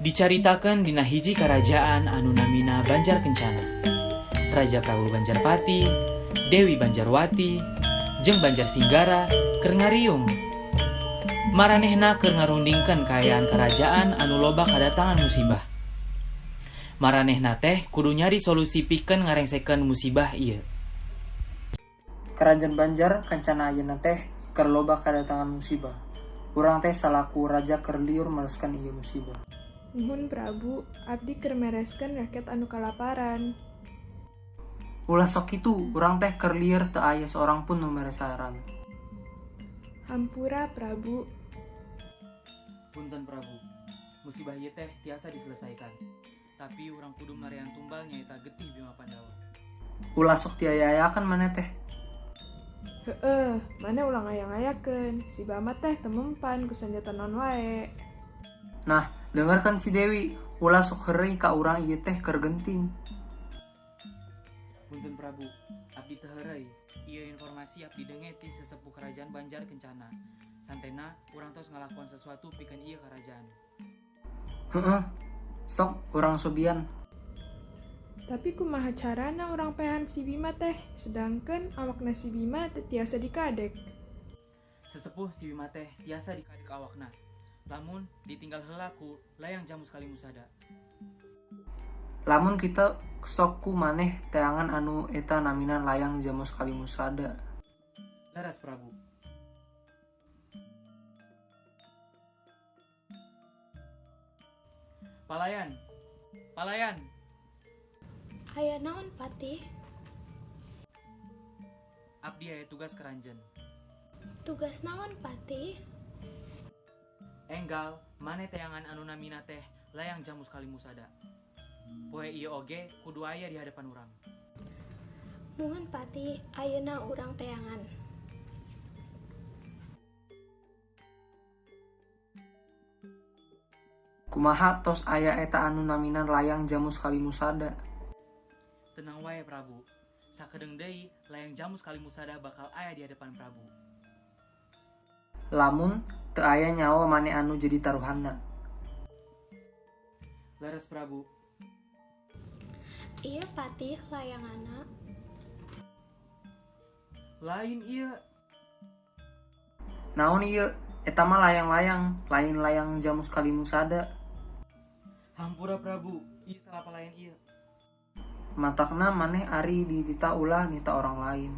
Dicaritakeun dina hiji karajaan anu namina Banjar Kencana. Raja Prabu Banjarpati, Dewi Banjarwati, jeung Banjar Singgara keur ngariung. Maranehna keur ngarundingkeun kaayaan karajaan anu loba kadatangan musibah. Maranehna teh kudu nyari solusi pikeun ngarengsekeun musibah ieu. Kerajaan Banjar Kencana ayeuna teh keur loba kadatangan musibah. Urang teh salaku raja keur lieur mereskeun ieu musibah. Nuhun Prabu, abdi keur mereskeun rakyat anu kalaparan. Ulah sok kitu, urang teh keur lieur teu aya seorang pun nu mere saran. Hampura Prabu. Punten Prabu, musibah ieu teh tiasa diselesaikan. Tapi urang kudu marean tumbal nyaeta getih Bima Pandawa. Ulah sok diaya-ayakeun maneh teh. Heeh, maneh ulah ngaya-ngayakeun. Si Bama teh teu mempan ku sanjata naon wae. Nah, dengarkan si Dewi, ulah sok heureuy ka urang ieu teh keur genting. Punten Prabu, abdi teu heureuy. Ieu informasi abdi denge ti sesepuh kerajaan Banjar Kencana. Santena urang tos ngalakuan sesuatu pikeun ieu karajaan. Heeh. Sok urang subian. Tapi kumaha carana urang paehan si Bima teh, sedangkan awakna si Bima teu tiasa dikadek. Sesepuh si Bima teh tiasa dikadek awakna. Lamun ditinggal heula ku layang jamus Kalimusada. Lamun kitu sok ku maneh teangan anu eta namina layang jamus Kalimusada. Leres Prabu. Palayan. Palayan. Aya naon, Patih? Abdi aya tugas ka anjeun. Tugas naon, Patih? Enggal, maneh teangan anu namina teh layang jamus Kalimusada. Poe ieu oge kudu aya di hadapan urang. Muhun, Patih, ayeuna urang teangan. Kumaha tos aya eta anu namina layang jamus Kalimusada? Tenang wae Prabu. Sakedeung deui layang jamus Kalimusada bakal aya di hadapan Prabu. Lamun teu aya nyawa maneh anu jadi taruhanna. Leres Prabu. Ieu Patih layanganna. Lain ieu. Naon ieu? Eta mah layang-layang, lain layang jamus Kalimusada. Hampura Prabu, ieu salah palayan ieu. Matakna maneh ari ditita ulah nita orang lain.